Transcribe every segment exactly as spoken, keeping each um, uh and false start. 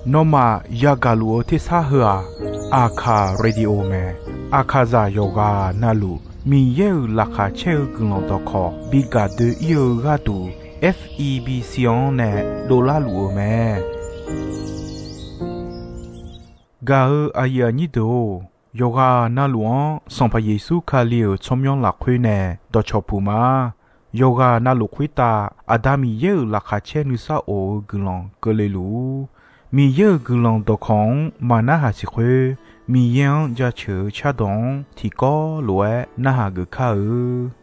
Nawmaf yagaq luf-eu tersar heu-aq, Aqkaq Radio mae. Aqkaqzaq yawqghaq navluf Miqyaer-euq laqkhaq caer-eu guiqlanq dawqkawq bi gaq doe-ir-eu gharduq, F E B C-anr nae dovlar luf-eu mae. Gaq-eu aqyuif aqnyir deuq-or, yawqghaq navluf-anr Sanqpaq Yeqsur Kali-euq tsawrmyanr lafkhoer nae dawqcawq puq ma. Yawqghaq navluf khoertav Aqda Miqyaer-euq laqkhaq caer nuisar of-eu guiqlanq keuvle luf-ur. Miqyaer-euq guiqlanq dawqkawq-anr maqnarhaq siq khoer, Miqyaer-anr jaceuq-eu cardawq-anr tiqkawv lof-aer narhaq geuf kar-eu.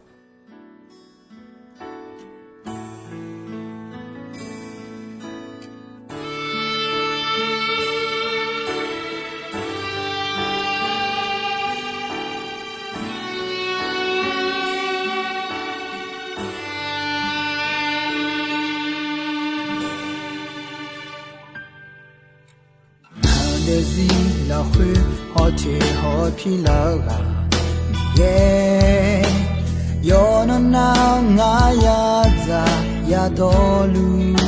Ngaq daefzir lafkhoer hawteq hawpir lar-eu ghaq Miqyaer, yawqnan nar ngar yadzaq yadawrluf,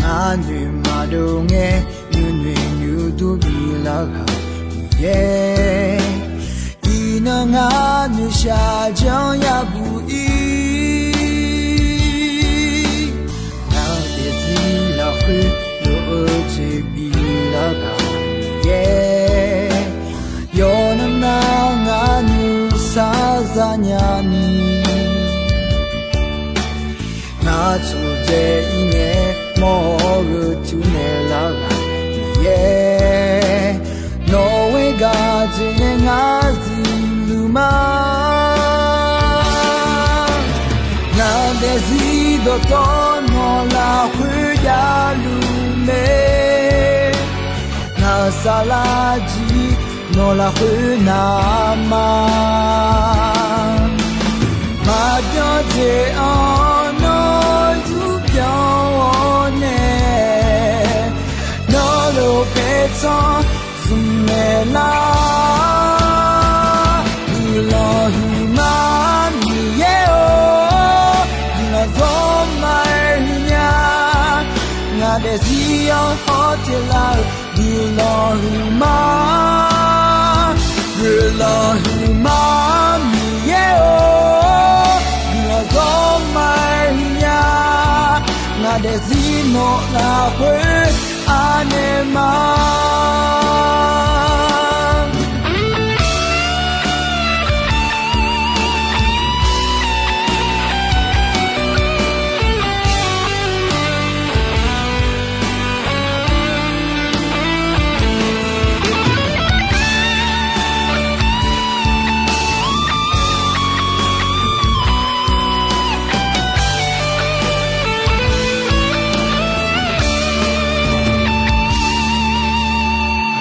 ngar noeq maqdov ngae nuinoeq nuidur bilar ghaq Miqyaer, iqnan ngar noeqshaq janr yabuq ir. Ngaq daefzir lafkhoer lof-eu jeq bilar ghaq Miqyaer, yawqnan nar ngar nuisar zanya ni, ngar tsofdzae ir ngae mawr-eu teunaeq lar ghaq Miqyaer, nawq-eu gaq jeq nae ngar zifluf ma. Ngaq daefzir dawqtawvluf nawq lafkhoer javluf mae. Ngaq saflar jir nawq lafkhoer navma, maqbyan jeq-anr nawr zmr byan-awr nae, nawr lof paertsanr zmq naeq lar. Guiqlanq huiqma Miqyaer-or, guiqlanq zawrma-aer huiqnya. Ngaq daefzir-anr hawteq lar-eu guiqlanq huiqma, guiqlanq huiqma Miqyaer-or, guiqlanq zawrma-aer huiqnya. Ngaq daefzir nawq lafkhoer anaeq ma.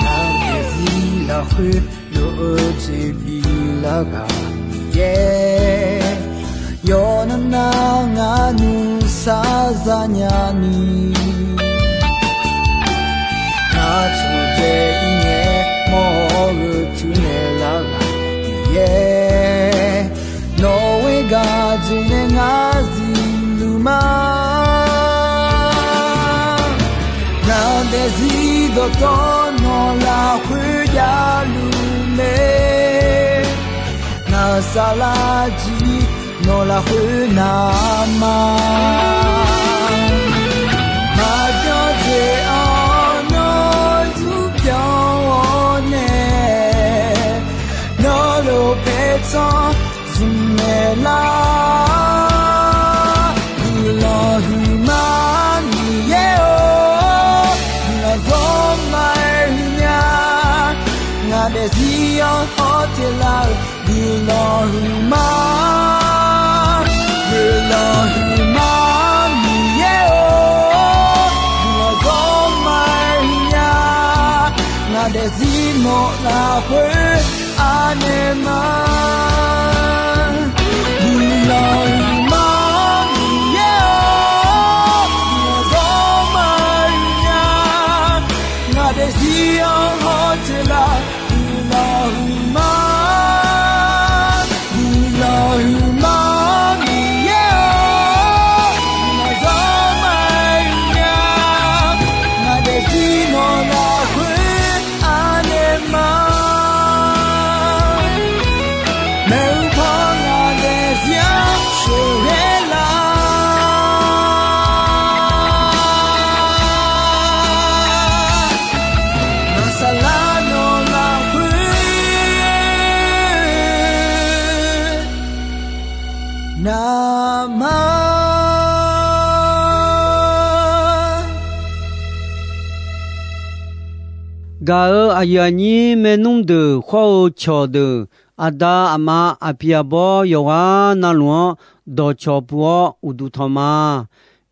Ngaq daefzir lafkhoer lof-eu jeq bilar ghaq Miqyaer, yawqnan nar ngar nuisar zanya ni, ngar tsofdzae ir ngae mawr-eu teunaeq lar ghaq Miqyaer, nawq-eu gaq jeq nae ngar zifluf ma. Ngaq daefzir dawqtawvluf nawq lafkhoer javluf mae. Ngaq saflar jir nawq lafkhoer navma, maqbyan jeq-anr nawr zmr byan-awr nae, nawr lof paertsanr zmq naeq lar. Guiqlanq huiqma Miqyaer-or, guiqlanq zawrma-aer huiqnya. Ngaq daefzir-anr hawteq lar-eu guiqlanq huiqma, guiqlanq huiqma Miqyaer-or, guiqlanq zawrma-aer huiqnya. Ngaq daefzir nawq lafkhoer anaeq ma. Guiqlanq huiqma Miqyaer-or, guiqlanq zawrma-aer huiqnya. Ngaq daefzir-anr hawteq lar-eu guiqlanq huiqma, guiqlanq huiqma Miqyaer-or, guiqlanq zawrma Gaq-euq aqyuif aqnyir maernmr deuq hawr-eu cawqdeuq, aqda aqma aqpiq aqbawr yawqghaq navluf-anr dawqcawq puq-awr uqduq tanq ma.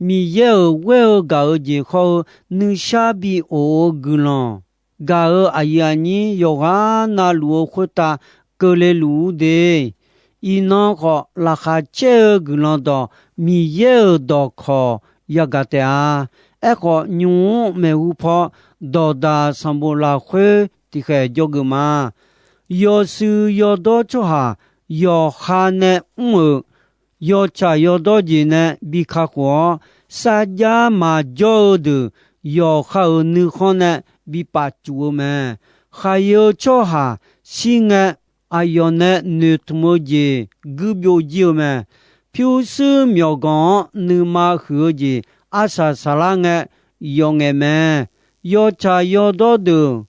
Miqyaer-euq ghoer-eu gaq-eu jeq hawr-eu nuishar bi of-eu guiqlanq, gaq-euq aqyuif aqnyir yawqghaq navluf-eu khoertav keuvle luf-ur de. Iqnan khawf, laqkhaq caer-eu guiqlanq dawq Miqyaer-euq dawqkawq yagaq taef-a. Aerkhawf, nymq-mr maeqhu paw dawqdaq sanqbof lafkhoer tiqkhaeq jawrgeuf ma. Yawshuif yawdawr tsawrhaq yawqha nae mr-euq yawtsaq yawdawr jeq nae bi kakhof-awr, sarjax maqjawr-eu deuq yawqha-euq nuikhanr nae bi pafcuf-eu mae. Khaqyeu tsawrhaq shir ngae, aqyawf nae noeqtmq-eu jeq guir byovjir-eu mae. Pyurshuir myawqganq-anr nuima huiq-eu jeq arsaq saqlar ngae, yawf ngaeq mae. Yawtsaq yawdawr deuq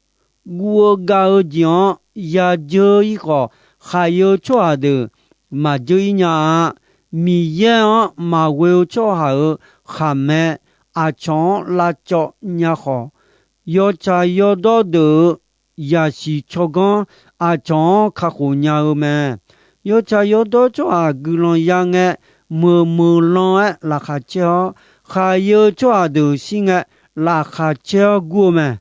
guv-eu gav-eu jeq-anr yadzeur-ir khawf, khaqyeu tsawrhaq deuq maqdzeur-ir nya-a. Miqyaer-anr maqghoe-eu tsawrhaq-euq khaqmae aqcawq-anr lavcawv nya khawf, yawtsaq yawdawr deuq-euq yaqsiq tsawrganr aqcawq-anr kakhof nya-eu mae. Yawtsaq yawdawr tsawrhaq guiqlanq ya ngae, meuq meuq lan-aer laqkhaq caer-awr, khaqyeu tsawrhaq deuq shir ngae, laqkhaq caer-awr gur-eu mae.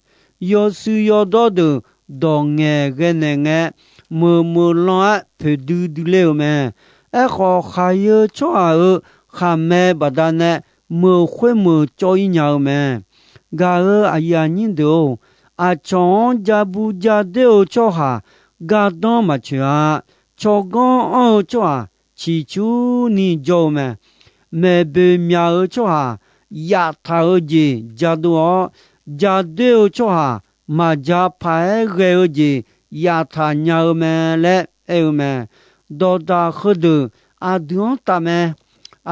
Yawshuif yawdawr deuq dawq ngaeqghae naeq ngae, meuq meuq lan-aer poeqdui dui ler-euq mae. Aerkhawf, khaqyeu tsawrhaq-euq khaqmae baqdanae meuq khoer meuq cawv-ir nya-eu mae. Gaq-euq aqyuif aqnyir deuq-or, aqcawq-anr ja bu ja doer-eu tsawrhaq gardanr maqtsoeq-a. Tsawrganr anr-eu tsawrhaq ciqcurni jawr-eu mae. Maeqboeq myaq-eu tsawrhaq yaftaq-eu jeq jadov-awr, ja doer-eu tsawrhaq maqja paq-aer ghae-eu jeq yaftaq nya-eu mae laer aer-eu mae. Dawqdaq heudeuq aqdui-anr taf mae.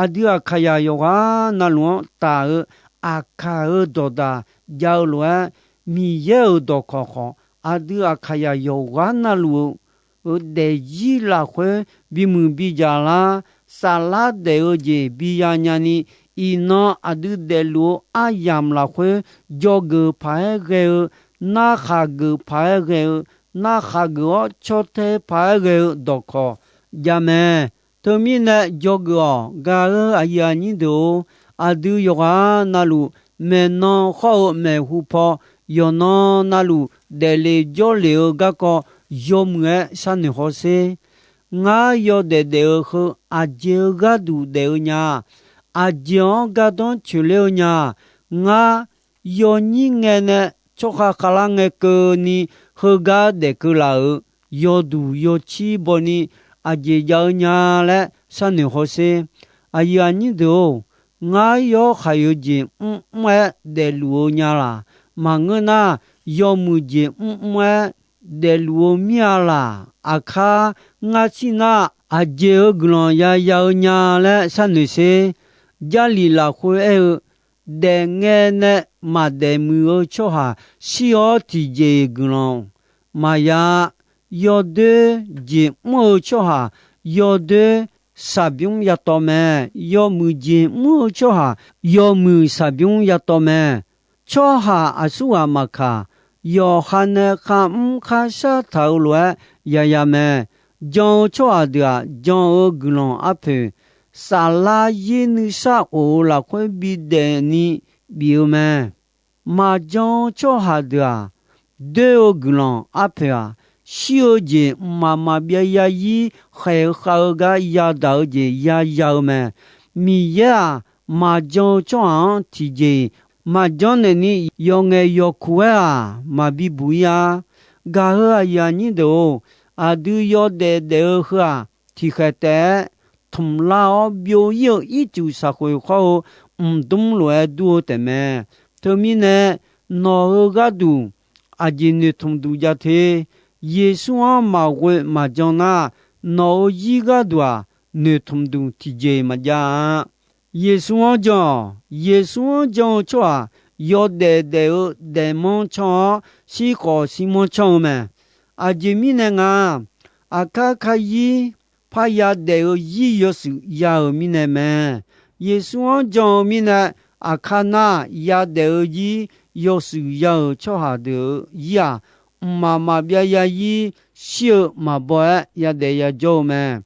Aqdui aqkaqyaq yawqghaq navluf-anr taf-eu aqkaq-eu dawqdaq jav-eu lof-aer, Miqyaer-euq dawqkawq khawf aqdui aqkaqyaq yawqghaq navluf-eu daefzir lafkhoer bimuiq bidzaq lar, saflar daef-eu jeq biya nyani, iqnan aqdui daefluf-eu aryamq lafkhoer dzawgeuf paq-aer ghae-eu, narkhaq geuf paq-aer ghae-eu, narkhaq geuf-awr caw tae paq-aer ghae-eu dawqkawq jav mae. Teumirnae dzawgeuf-awq. Gaq-euq aqyuif aqnyir deuq-or, aqdui yawqghaq navluf maeqnan hawr-eu maeqhu paw yawqnan navluf daefle jawrle-eu garkawv yawmuiq-aer sharnoeq hawsher. Ngar yawdaef daef-eu heu aqjeq-eu gharduq daef-eu nya? Aqjeq-anr gardanr coeqler-eu nya? Ngar yawnyir ngae nae tsawrkhav khavlar ngae keuvni heugar daefkeuv laf-euq yawduq yawcir bawni aqjeq jav-eu nya laer sharnoeq hawsher. Aqyuif aqnyir deuq-or, ngar yawr khaqyeu jeq mrmr-aer daefluf-eu nya laq? Maqngeur nar, yawmuiq jeq mrmr-aer daefluf-eu mir-a laq? Aqkar ngar shir nar, aqjeq-eu guiqlanq yaya-eu nya laer sharnoeq sher. Jarlif lafkhoer aer-eu, daefngae nae maqdaef muiq-eu tsawrhaq shir-awr tiqjeq-iq guiqlanq maqya. Yawdoer jeq mr-eu tsawrhaq yawdoer shaqbymr yatawv mae. Yawmuiq jeq mr-eu tsawrhaq yawmuiq shaqbymr yatawv mae. Tsawrhaq aqsurghaq maqkaq, yawqha nae kharmr kharshar taq-eu lof-aer yaya mae. Jan-eu tsawrhaq deuq-aq, jan-eu guiqlanq arpoeq, saflar zir nuisar of-eu lafkhoer bidaef ni bif-eu mae. Maqjan-eu tsawrhaq deuq-aq, doer-eu guiqlanq arpoeq-aq, shir-eu jeq mqmaq maqbyav zarzir khaeq-eu khav-eu gar yadaq-eu jeq yaya-eu mae. Miqyaer-aq, maqjan-eu tsawrhaq-anr tiqjeq-iq maqjanr naeqni yawqngaef yawqkuq-aer-aq, maqbi buq-ir-a. Gaq-euq aqyuif aqnyir deuq-or, aqdui yawdaef daef-eu heu-aq, tiqkhaeq taef-aer tmq lar-awr byov-ir-eu ircuf shaqkhoeq khawr-eu mqdmr lof-aer dur-eu taefmae. Teumirnae, nawq-euq gharduq aqjeq noeqtmq duq jav te. Yeqsur-anr maqghoe maqjan nar, nawq-euq zir gharduq-aq, noeqtmq duq tiqjeq maqjav-a. Yeqsur-anr jan-awq. Yeqsur-anr jan-eu tsawrhaq yawdaef daef-eu daefmanr canr-awr, shirkhawf shirmanr canr-eu mae. Aqjeq mirnae nga, aqkar karzir parya daef-eu zir yawshuif ya-euq mirnae mae. Yeqsur-anr jan-eu mirnae, aqkar nar yadaef-eu zir yawshuif ya-euq tsawrhaq deuq-euq zir-aq, mqmaq maqbyav yazir shir-eu maqbaw-aer yadaef yajawr-eu mae.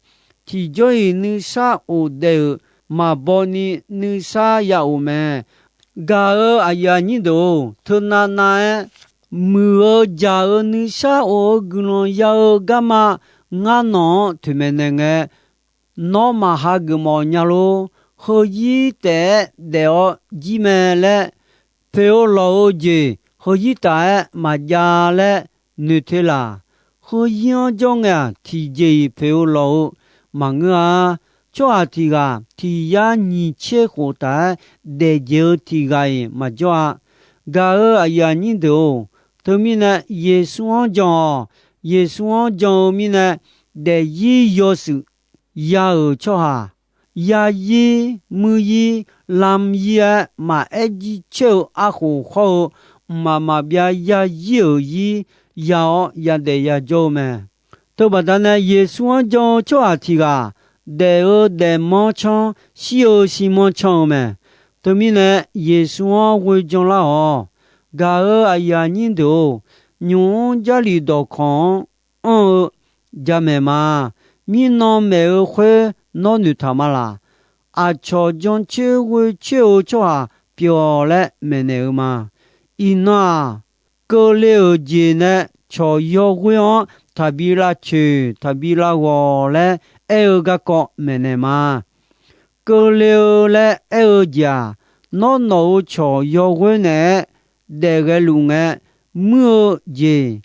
Tiqjawr-iq nuisar of daef-euq maqbaw ni nuisar ya of mae. Gaq-euq aqyuif aqnyir deuq-or, teunav nav-aer muiq-eu jaq-eu nuisar of-eu guiqlanq ya-eu garma ngar nawq-anr toeqmaeq naeq ngae, nawr maqha geufmawf nya lor. Heuzir taef-aer daef-awr jir mae laer, poeq-eu lawq-eu jeq heuzir taf-aer maqjav laer noeq te laq. Heuzir-anr jawr ngae-aq, tiqjeq-iq poeq-eu lawq-eu maqngeur-a. Tsawrhaq tiq ghaq tiq yar nyiq tser khof taf-aer daef jeq-eu tiq ghaq-iq maqjawr-a. Gaq-euq aqyuif aqnyir deuq-or, teumirnae Yeqsur-anr jan-awq. Yeqsur-anr jan-eu mirnae, daefzir yawshuif ya-euq tsawrhaq, yazir, muiryir, lamyir-aer maqaer jircoer-eu arkhof hawr-eu, mqmaq maqbyav yazir-euq zir ya-awr yadaef yajawr-eu mae. Teubaqda nae Yeqsur-anr jan-eu tsawrhaq tiq ghaq, daef-eu daefmanr canr, shir-eu shirmanr canr-eu mae. Teumirnae Yeqsur-anr ghoe janlar-awq. Gaq-euq aqyuif aqnyir deuq-or, nymq-mr Jarlif dawqkawq-anr anr-eu jamaeq ma. Mirnan maeq-eu khoer nawr noeqtaq ma laq. Aqcawq jancoer ghoecoer-eu tsawrhaq pyeuf-awq laer maeqnaeq-eu ma. Iqnan-aq, keuvle-euq jeq nae cawq yawghoer-anr taqbi lavcoeq taqbi lavghawq laer aer-eu garkawv maeqnaeq ma. Keuvle-eu laer aer-eu jeq-aq, nawr nawq-euq cawq yawghoer naeq-aer daef ghae luf ngae, muir-eu jeq,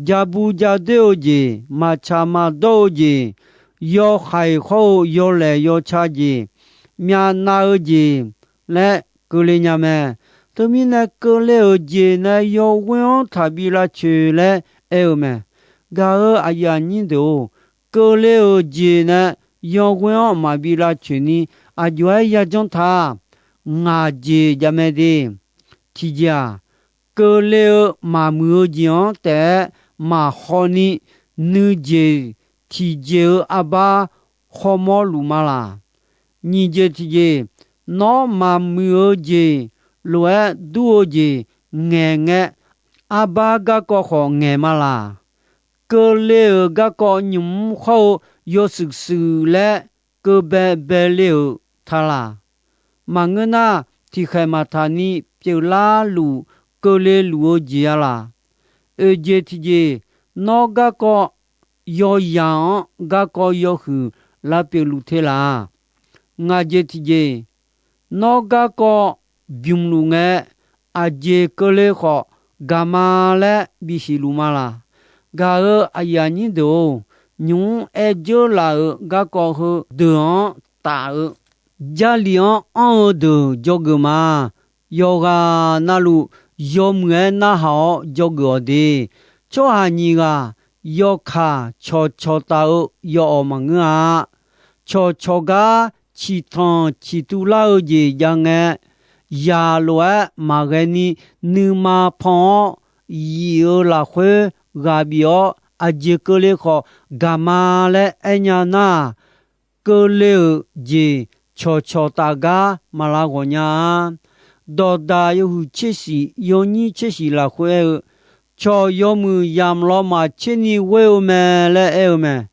ja bu ja doer-eu jeq, maqtsaq maqdawr-eu jeq, yawhaiq hawr-eu yawlaeq yawca jeq, myavnav-eu jeq laer keuvle nya mae. Teumirnae keuvle-euq jeq nae yawghoer-anr taqbi lavcoeq laer aer-eu mae. Gaq-euq aqyuif aqnyir deuq-or, keuvle-euq jeq nae yawghoer-anr maqbi lavcoeq ni aqjox-aer yajanr ta. Ngaq jeq jav mae de. Tiqjeq-aq, keuvle-eu maqmuiq-eu jeq-anr taef-aer maqhaw ni, nuijeq tiqjeq-eu arbar hawmawr luf ma laq. Nyiq jeq tiqjeq, nawr maqmuiq-eu jeq lof-aer dur-eu jeq ngaeq ngae, arbar garkawv khawf ngaeq ma laq. Keuvle-euq garkawv nymq-mr hawr-eu yawshuif shuif laer keuv bae bae le-euq ta laq. Maqngeur nar, tiqkhaeq maqtaq ni pyeuflar luf keuvle luf-eu jeq-a laq. Oeq jeq tiqjeq, nawr garkawv yawyaq-anr garkawv yawhuiq lavpyeuf luf te laq. Ngaq jeq tiqjeq, nawr garkawv bymq luf ngae, aqjeq keuvle khawf gaq ma laer bisiq luf ma laq. Gaq-euq aqyuif aqnyir deuq-or, nymq-mr aer dzeur laf-euq garkawv heudeuq-anr taf-eu Jarlif-anr anr-eu deuq dzawgeuf ma. Yawqghaq navluf yawmuiq-aer narhaq-awr dzawgeuf-awq de. Tsawrhaq nyiq ghaq yawkaq cawqcawq taf-eu yawawq maqngeur-a. Cawqcawq gar ciqtanq ciqtuv lar-eu jeq jav ngae, yaq lof-aer maqghae ni nuima pan-awr, yif-euq lafkhoer ghaq bif-awr aqjeq keuvle khawf gaq ma laer aernya nar, keuvle-euq jeq cawqcawq taf gar maq lav ghawq nya-a. Dawqdaq yawhuiq tser shif yawnyir tser shif lafkhoer aer-eu, cawq yawmuiq yamq lawmaf tser ni ghoer-eu mae laer aer-eu mae.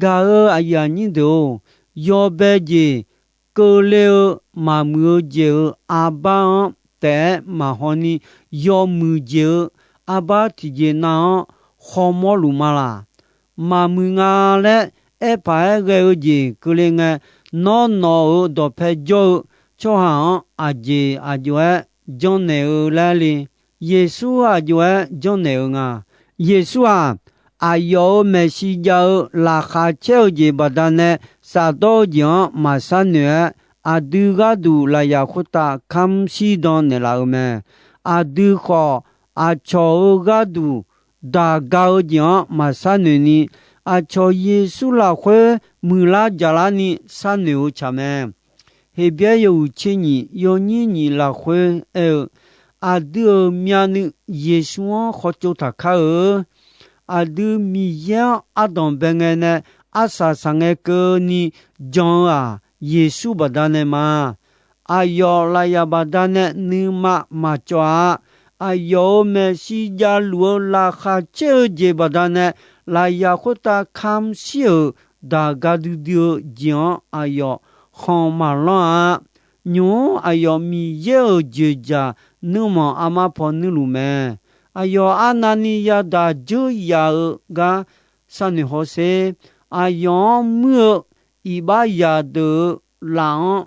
Gaq-euq aqyuif aqnyir deuq-or, yawbae jeq keuvle-eu maqmuiq-eu jeq-euq arbar-anr taef-aer maqhaw ni, yawmuiq jeq-euq arbar tiqjeq nav-anr hawmawr luf ma laq. Maqmuiq nga laer aer paq-aer ghae-eu jeq keuvle ngae, nawr nawq-euq dawqpae jawr-eu tsawrhaq-anr aqjeq aqjox-aer janrnaeq-eu laer le. Yeqsur aqjox-aer janrnaeq-eu nga. Yeqsur-aq, aqyawf-euq maeqshi jav-eu laqkhaq caer-eu jeq baqdanae shafdawr-eu jeq-anr maqshar noeq-aer, aqdui gharduq lafyaq khoertav kamr shir dan naeqlaf-euq mae. Aqdui khawf, aqcawq-euq gharduq daq ga-eu jeq-anr maqshar noeq ni, aqcawq Yeqsur lafkhoer muiqlar jaqlar ni sharnoeq-eu tsaq mae. Heqbyaer yawhuiq tser nyiq yawnyir nyiq lafkhoer aer-eu, aqdui-euq myavnuiv Yeqsur-anr khawtsov taqkar-eu, aqdui Miqyaer-anr ardanq bae ngae nae arsaq saqngae keuvni jan-eu-aq, Yeqsur baqdanae ma. Aqyawf lafyaq baqdanae nuima maqcawv-a. aqyawf-euq maeqshi javluf-eu laqkhaq caer-eu jeq baqdanae, lafyaq khoertav kamq shir-euq daq ga duidui-eu jeq-anr aqyawf khanq maqlanr-a. Nymq-mr aqyawf Miqyaer-euq dzoeqdzaq nuirmanq armar paw nuirluf mae. Aqyawf arnavni yadaq dzeur yaf-eu gar sharnoeq hawsher. Aqyawf-anr muir-eu iqbax zaqdeuq-euq laf-anr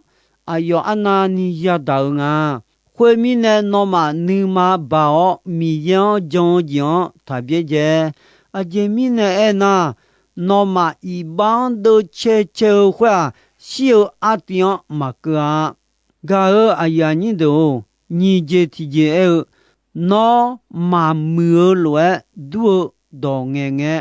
aqyawf arnavni yadaq-eu nga. Khoermirnae, nawmaf nuima baq-awr Miqyaer-anr jan-eu jeq-anr taq byaerdzae. Aqjeq mirnae aernar, nawmaf iqbax-anr deuvcae cae-eu khoer-aq, shir-eu artiv-anr maqkeuv-a. Gaq-euq aqyuif aqnyir deuq-or, nyiq jeq tiqjeq aer-eu, nawr maqmuiq-eu lof-aer dur-eu dawq ngaeqngae,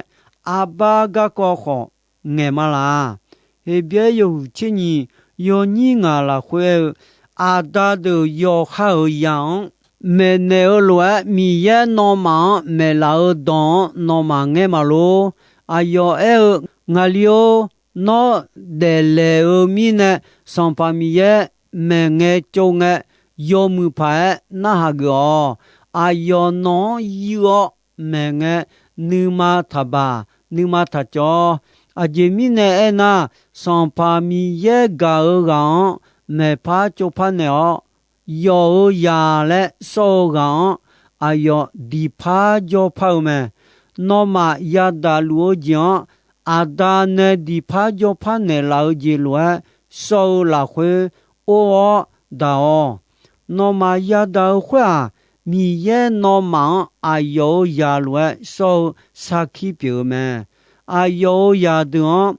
arbar garkawv khawf ngaeq ma laq. Heqbyaer yawhuiq tser nyiq yawnyir ngaq lafkhoer aer-eu, aqda deuq yawqha-euq zaq-anr maeqnaeq-eu lof-aer, Miqyaer nawmaf-anr maeqlaf-eu dawq-anr nawmaf ngaer ma lor. Aqyawf aer-eu, Ngaqli-or, nawr daeflaeq-eu mirnae, Sanqpaq Miqyaer maeqngae tsov ngae, yawmuiq paq-aer narhaq geuf-awq. Aqyawf nawq-anr yuiv-awr maeqngae, nuima taqbaq, nuima taqcawv-awr. Aqjeq mirnae aernar, Sanqpaq Miqyaer gaq-eu ghaq-anr maeqpar tsovpar naeq-awr, yawf-eu zaq laer sawr-eu ghaq-anr aqyawf diqpar jawrpar-eu mae. Nawmaf yadaq luf-eu jeq-anr, Aqda nae diqpar jawrpar naeqlaf-eu jeq lof-aer sawr-eu lafkhoer or-awr daq-awq. Nawmaf yadaq-eu khoer-aq, Miqyaer nawmaf-anr aqyawf-euq zaq lof-aer sawr-eu sarkir pyeuf-eu mae. Aqyawf-euq zaqdeuq-anr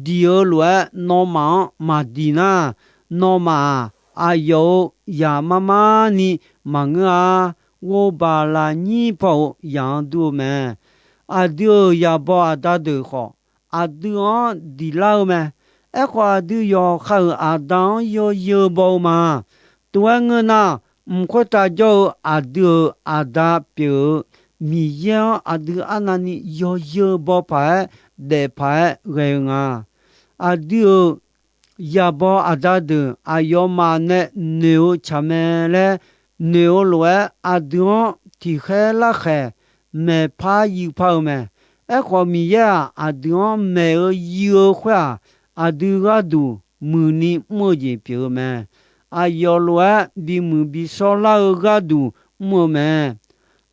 diq-eu lof-aer nawmaf-anr maqdiq nar, nawmaf-aq, aqyawf-euq zaq mar mar ni maqngeur-a. Ghovbaq lafnyir paw-euq zaq-anr dur-eu mae. Aqdui-euq yaqbaw aqda deuq khawf, aqdui-anr diq lar-eu mae. Aerkhawf, aqdui yawqha-euq aqda-anr yawzeu baw-eu ma. Tov-aer ngeur nar, mq khoertav jawr-eu aqdui-euq aqda pyeuf-eu Miqyaer-anr aqdui arnavni yawzeu baw paq-aer, daef paq-aer ghae-eu nga. Aqdui-euq yaqbaw aqda deuq aqyawfmaf nae noeq-eu tsaq mae laer noeq-eu lof-aer, aqdui-anr tiqkhaer larkhaeq maeqpar yuipar-eu mae. Aerkhawf, Miqyaer-aq, aqdui-anr maeq-eu yuiv-eu khoer-aq, aqdui gharduq muiqni mr-eu jeq pyeuf-eu mae. Aqyawf lof-aer bimuiq bishawr lar-eu gharduq mr-eu mae.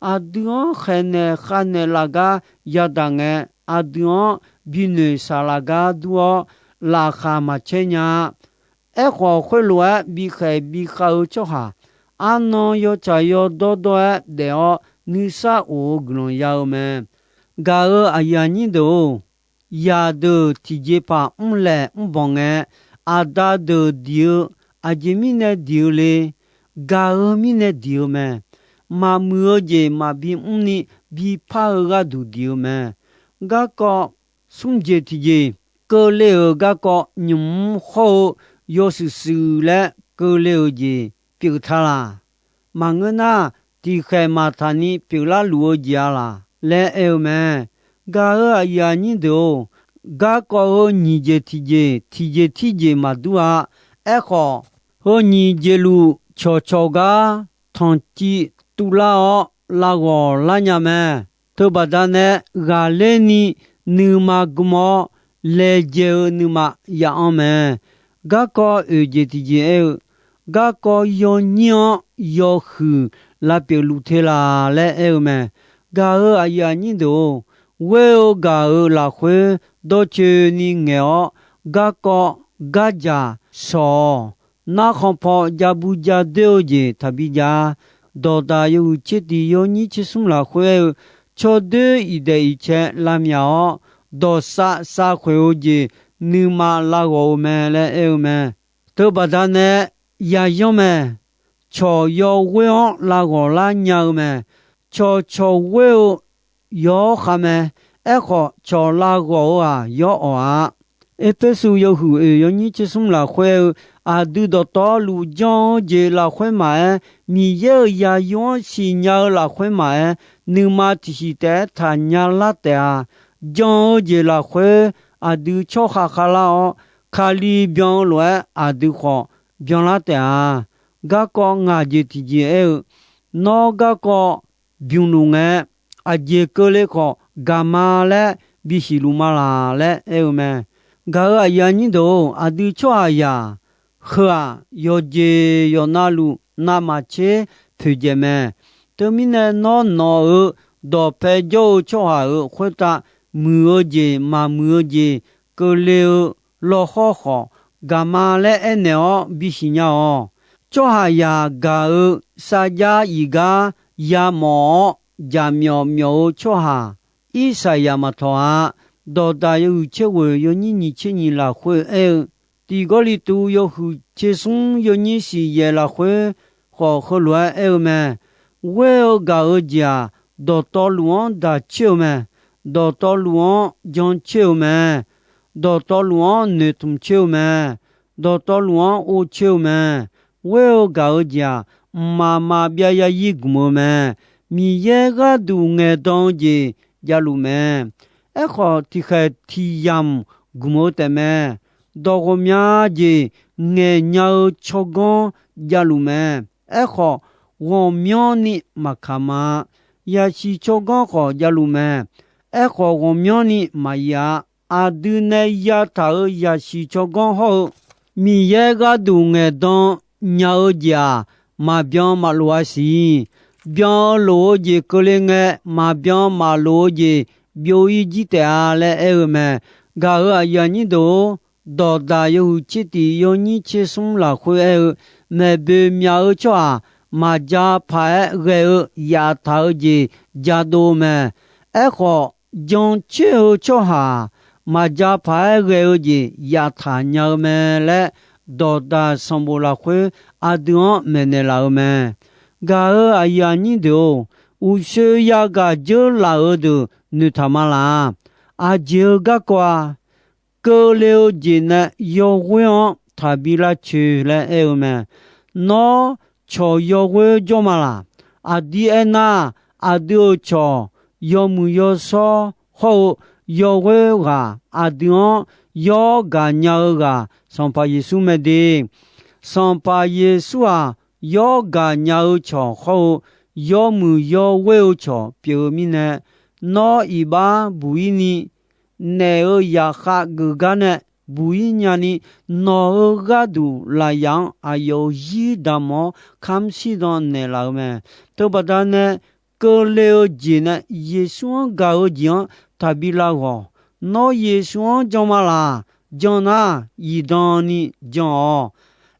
Aqdui-anr khaeqnaeq khavnaeq laf gar yadaq ngae, aqdui-anr binoeq saqlaq gar dur-awr, laqkhaq maqcaer nya-a. Aerkhawf, khoerlof-aer bikhaeq bikhav-eu tsawrhaq, arnan yawtsaq yawdawr dawr-aer daef-awr, nuisar of-eu guiqlanq ya-eu mae. Gaq-euq aqyuif aqnyir deuq-or, zaqdeuq tiqjeqpaq mrlaeq mrbanq ngae, aqda deuq diq-eu, aqjeq mirnae diq-eu le. Gaq-eu mirnae diq-eu mae. Maqmuiq-eu jeq maqbi mrni bipar-eu gharduq diq-eu mae. Garkawv smr jeq tiqjeq, keuvle-euq garkawv nymq-mr hawr-eu yawshuif shuif laer keuvle-euq jeq pyeuf ta laq. Maqngeur nar, tiqkhaeq maqtaq ni pyeuflar luf-eu jeq-a laq laer aer-eu mae. Gaq-euq aqyuif aqnyir deuq-or, garkawv heu nyiq jeq tiqjeq, tiqjeq tirjeq maqdur-a. Aerkhawf, heu nyiq jeq luf cawqcawq gar tanqciv tuvlar-awr, lav ghawq lar nya mae. Teubaqda nae ghaqler ni nuima gm-awr, laejae-eu nuima ya'anr mae. Garkawv oeq jeq tiqjeq aer-eu, garkawv yawnyir-anr yawhuiq lavpyeuf luf te laq laer aer-eu mae. Gaq-euq aqyuif aqnyir deuq-or, ghoer-eu gaq-euq lafkhoer dawrcoeni ngaeq-awr, garkawv gardzaq shawq-awq. Narkhan paw jabu jadoer-eu jeq taqbi jav-a. Dawqdaq yawhuiq tser tiq yawnyir tser smr lafkhoer aer-eu, tsawrdoer iqdaef iqcae lavmyaq-awr, dawqsav savkhoeq-eu jeq nuima lav ghawq-eu mae laer aer-eu mae. Teubaqda nae yayanr mae. Cawq yawghoer-anr lav ghawq lar nya-eu mae. Cawqcawq ghoer-eu yawr khav mae. Aerkhawf, cawq lav ghawq-eu-aq, yawr awq-a. Erpersu yawhuiq oeq yawnyir tser smr lafkhoer-eu, aqdui dawqtawvluf jan-eu jeq lafkhoer maqaer, Miqyaer-euq zaqyo-anr siqnya-eu lafkhoer maqaer, nuima tiqsiq taef-aer taqnya lar taef-a. Jan-eu jeq lafkhoer aqdui tsawrkhav khavlar-awr, Kali byan-eu lof-aer aqdui khawf byanlar taef-a. Garkawv ngaq jeq tiqjeq aer-eu, Nawr garkawv bymq luf ngae, aqjeq keuvle khawf gaq ma laer bisiq luf ma laq laer aer-eu mae. Gaq-euq aqyuif aqnyir deuq-or, aqdui tsawrhaqzaq heu-aq, yawqjeq yawqnavluf navmaqtser poeqdzaeq mae. Teumirnae nawr nawq-euq dawqpae jawr-eu tsawrhaq-euq khoertav muiq-eu jeq maqmuiq-eu jeq keuvle-eu lawkhawr khawf gaq ma laer aernaeq-awr bisiq nya-awq. Tsawrhaqzaq gaq-eu sarjax iq gar yamawf-awr jaqmyawf myawf-eu tsawrhaq Irsaqyaq maqtawq-a. Dawqdaq yawhuiq tser ghoeq yawnyir nyiq tser nyiq lafkhoer aer-eu, Tiq Gawrliqtu yawhuiq tser smr yawnyir siq yaeq lafkhoer khawf heulof-aer aer-eu mae. Ghoer-eu gaq-eu jeq-aq, dawqtawvluf-anr daq coer-eu mae. Dawqtawvluf-anr jan coer-eu mae. Dawqtawvluf-anr noeqtmq coer-eu mae. Dawqtawvluf-anr or coer-eu mae. Ghoer-eu gaq-eu jeq-aq, mqmaq maqbyav yarzir gmq-eu mae. Miqyaer gharduq ngaeqdan-eu jeq javluf mae. Aerkhawf, tiqkhaeq tiq yamq gmq-eu taefmae. Dawq ghawqmya jeq ngaeqnya-eu tsawrganr javluf mae. Aerkhawf, ghawqmyanrni maqkaq ma. Yaqsiq tsawrganr khawf javluf mae. Aerkhawf, ghawqmyanrni maqir-a. Aqdui nae yataq-euq yaqsiq tsawrganr hawr-eu Miqyaer gharduq ngaeqdan nya-eu jeq-aq, maqbyan maqlof-a siq. Byan-eu lof-eu jeq keuvle ngae, maqbyan maqlof-eu jeq byov-ir jir taef-a laer aer-eu mae. Gaq-euq aqyuif aqnyir deuq-or, dawqdaq yawhuiq tser tiq yawnyir tser smr lafkhoer aer-eu, maeqboeq myaq-eu tsawrhaq maqja paq-aer ghae-eu yaftaq-eu jeq jadov mae. Aerkhawf, jan coer-eu tsawrhaq maqja paq-aer ghae-eu jeq yaftaq nya-eu mae laer, dawqdaq sanqbof lafkhoer aqdui-anr maeqnaeq laf-eu mae. Gaq-euq aqyuif aqnyir deuq-or, uqshoe yagaq dzeur laf-euq deuq noeqtaq ma laq. Aqjeq-eu garkawv-a, keuvle-eu jeq nae yawghoer-anr taqbi lavcoeq laer aer-eu mae. Nawr cawq yawghoer jawr ma laq. Aqdir aernar, aqdui-euq cawq yawmuiq yawshawr hawr-eu yawghoer ghaq, aqdui-anr yawr gaqnya-eu ghaq, Sanqpaq Yeqsur mae de. Sanqpaq Yeqsur-aq, yawr gaqnya-eu cawq hawr-eu yawmuiq yawghoer-eu cawq pyeuf-eu mirnae, nawr iqbax buq-ir ni, naef-euq zaqkhav geuf gar nae buq-ir nyani, nawq-euq gharduq lafyaf-anr aqyawf-euq zir damq-awr kamr shir dan naeqlaf-eu mae. Teubaqda nae, keuvle-eu jeq nae Yeqsur-anr gaq-eu jeq-anr taqbi lav ghawq. Nawr Yeqsur-anr jan ma laq. Jan nar, zifdan ni jan-awq.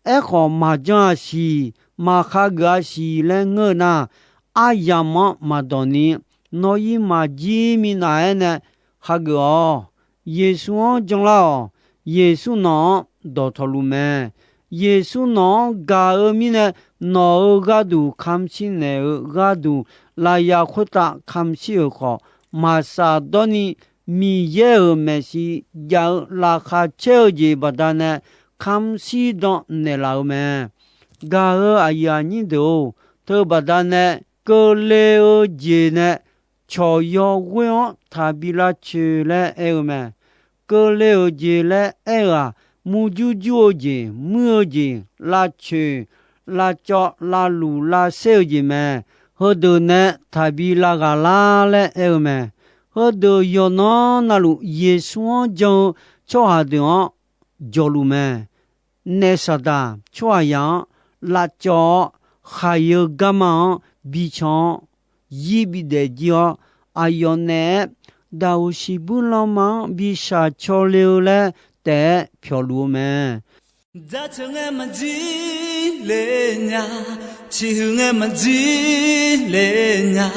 Aerkhawf, maqjan-a siq, maqkhageuf-a siq laer ngeur-eu nar, aryamq-anr maqdawq ni, nawq-ir maqjir minav-aer nae khageuf-awq. Yeqsur-anr janlar-awq. Yeqsur nawq-anr dawqtawvluf mae. Yeqsur nawq-anr gaq-eu mirnae, nawq-euq gharduq kamr shir naeq-eu gharduq, lafyaf khoertav kamr shir-euq khawf, maqsaf dawr ni, Miqyaer-euq maeqshi jav-eu laqkhaq caer-eu jeq baqdanae, kamr shir dan naeqlaf-eu mae. Gaq-euq aqyuif aqnyir deuq-or, teubaqda nae keuvle-eu jeq nae cawq yawghoer-anr taqbi lavcoeq laer aer-eu mae. Keuvle-euq jeq laer aer-eu-aq, murjur jur-eu jeq, muir-eu jeq, lavcoeq, lavcawv, lavluf, lavser-eu jeq mae. Heudeuq nae taqbi lav ghaq lar laer aer-eu mae. Heudeuq yawqnan navluf Yeqsur-anr jan-eu tsawrhaq deuq-anr jawqluf mae. Naef Saqdaq tsawrhaqzaq-anr lavcawv-awr, khaqyeu garma-anr bican-awr, zir bidaef jir-awr, aqyawf naeq-aer daqoq siqbuir lanma-anr bi shaq caw le-eu laer taef-aer pyawqluf-eu mae. Jaceuq ngae maqjir le nya, ciqhuiq ngae maqjir le nya,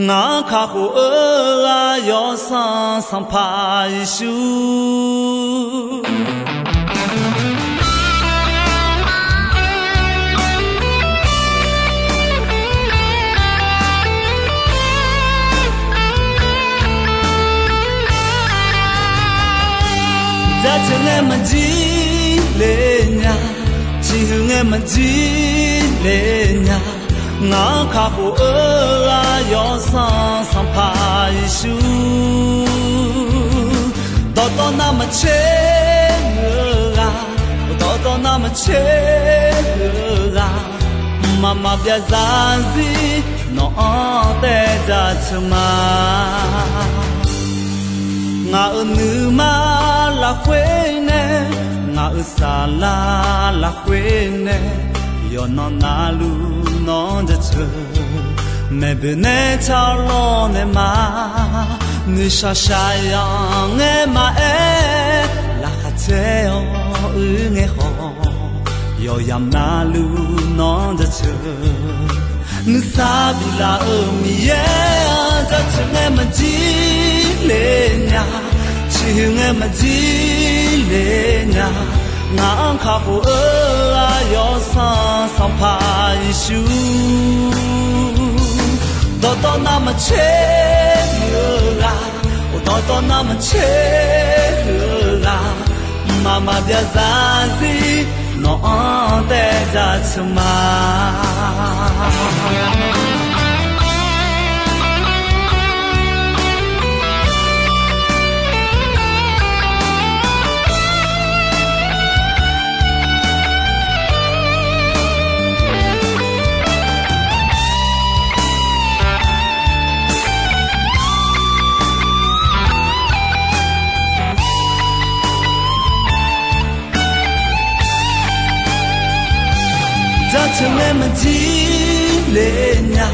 ngaq-anr kakhof-eu ghaq yawsanr Sanqpaq Yeqsur. Jaceuq ngae maqjir le nya, ciqhuiq ngae maqjir le nya, ngaq-anr kakhof-eu ghaq yawsanr Sanqpaq Yeqsur. Dawqtawv navmaqtser-eu ghaq, dawqtawv navmaqtser-eu ghaq, Mqmaq maqbyav zarzir nawq-anr taev jaceuq ma. Ngaq-euq nuima lafkhoer nae, ngaq-euq saflar lafkhoer nae, yawqnan navluf nawq-anr jaceuq. Maeqboeq nae tsawrlawr nae ma, nuishaq shaqyanq ngae maqaer, laqkhaq caer-awr uir ngae khawf, yawqyamq navluf nawq-anr jaceuq. Nuisar biflaf-euq Miqyaer-anr jaceuq ngae maqjir le nya, ciqhuiq ngae maqjir le nya. Ngaq-anr kakhof-eu aqyawf sanq Sanqpaq Yeqsur, dawqtawv navmaqtser huiq-eu ghaq, dawqtawv navmaqtser huiq-eu ghaq, mqmaq maqbyav zarzir nawq-anr taev jaceuq ma. Jaceuq ngae maqjir le nya,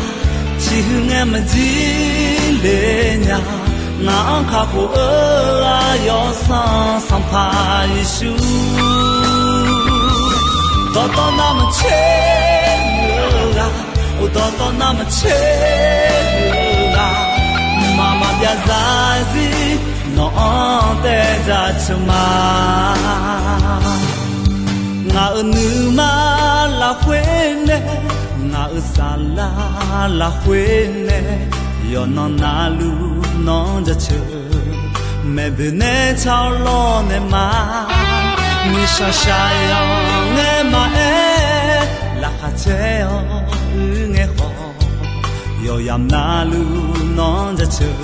ciqhuiq ngae maqjir le nya. Ngaq-anr kakhof-eu aqyawf sanq Sanqpaq Yeqsur, dawqtawv navmaqtser huiq-eu ghaq, dawqtawv navmaqtser huiq-eu ghaq, mqmaq maqbyav zarzir nawq-anr taev jaceuq ma. Ngaq-euq nuima lafkhoer nae, ngaq-euq saflar lafkhoer nae, yawqnan navluf nawq-anr jaceuq. Maeqboeq nae tsawrlawr nae ma, nuishaq shaqyanq ngae maqaer, laqkhaq caer-awr uir ngae khawf, yawqyamq navluf nawq-anr jaceuq.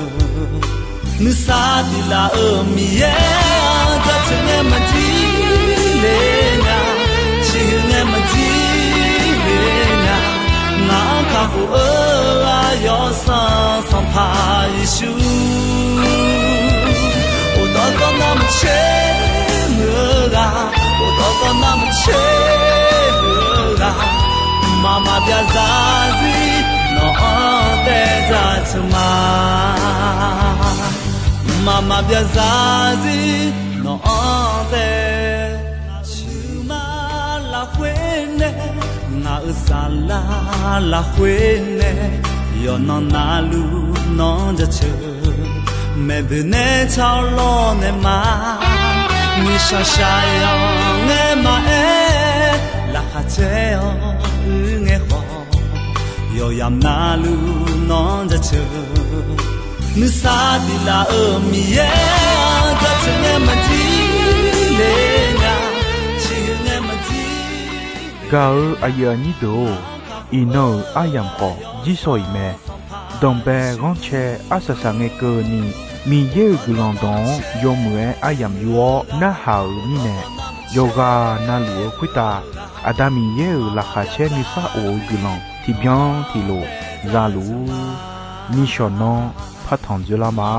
Nuisar biflaf-euq Miqyaer-anr jaceuq ngae maqjir le nya, ciqhuiq ngae maqjir le nya. Ngaq-anr kakhof-eu aqyawf sanq Sanqpaq Yeqsur, dawqtawv navmaqtser huiq-eu ghaq, dawqtawv navmaqtser huiq-eu ghaq, mqmaq maqbyav zarzir nawq-anr taev jaceuq ma. Mqmaq maqbyav zarzir nawq-anr taev. Ngaq-euq nuima lafkhoer nae, ngaq-euq saflar lafkhoer nae, yawqnan navluf nawq-anr jaceuq. Maeqboeq nae tsawrlawr nae ma, nuishaq shaqyanq ngae maqaer, laqkhaq caer-awr uir ngae khawf, yawqyamq navluf nawq-anr jaceuq. Nuisar biflaf-euq Miqyaer-anr jaceuq ngae maqjir le nya, ciqhuiq ngae maqjir. Gaq-eu aqyuif aqnyir deuq-or, iqnan-euq aryamq khawf jirsawq iq mae. Danqbae ghanrcae arsaq saq ngae keuvni, Miqyaer-euq guiqlanq dawq-anr yawmuiq-aer aryamq yur-awr narhaq-euq mirnae, yawqghaq navluf-eu khoertav Aqda Miqyaer-euq laqkhaq caer nuisar of-eu guiqlanq tiqbyan tiqlof za luf-ur. Nishawq nanr partanq dzoerlar ma.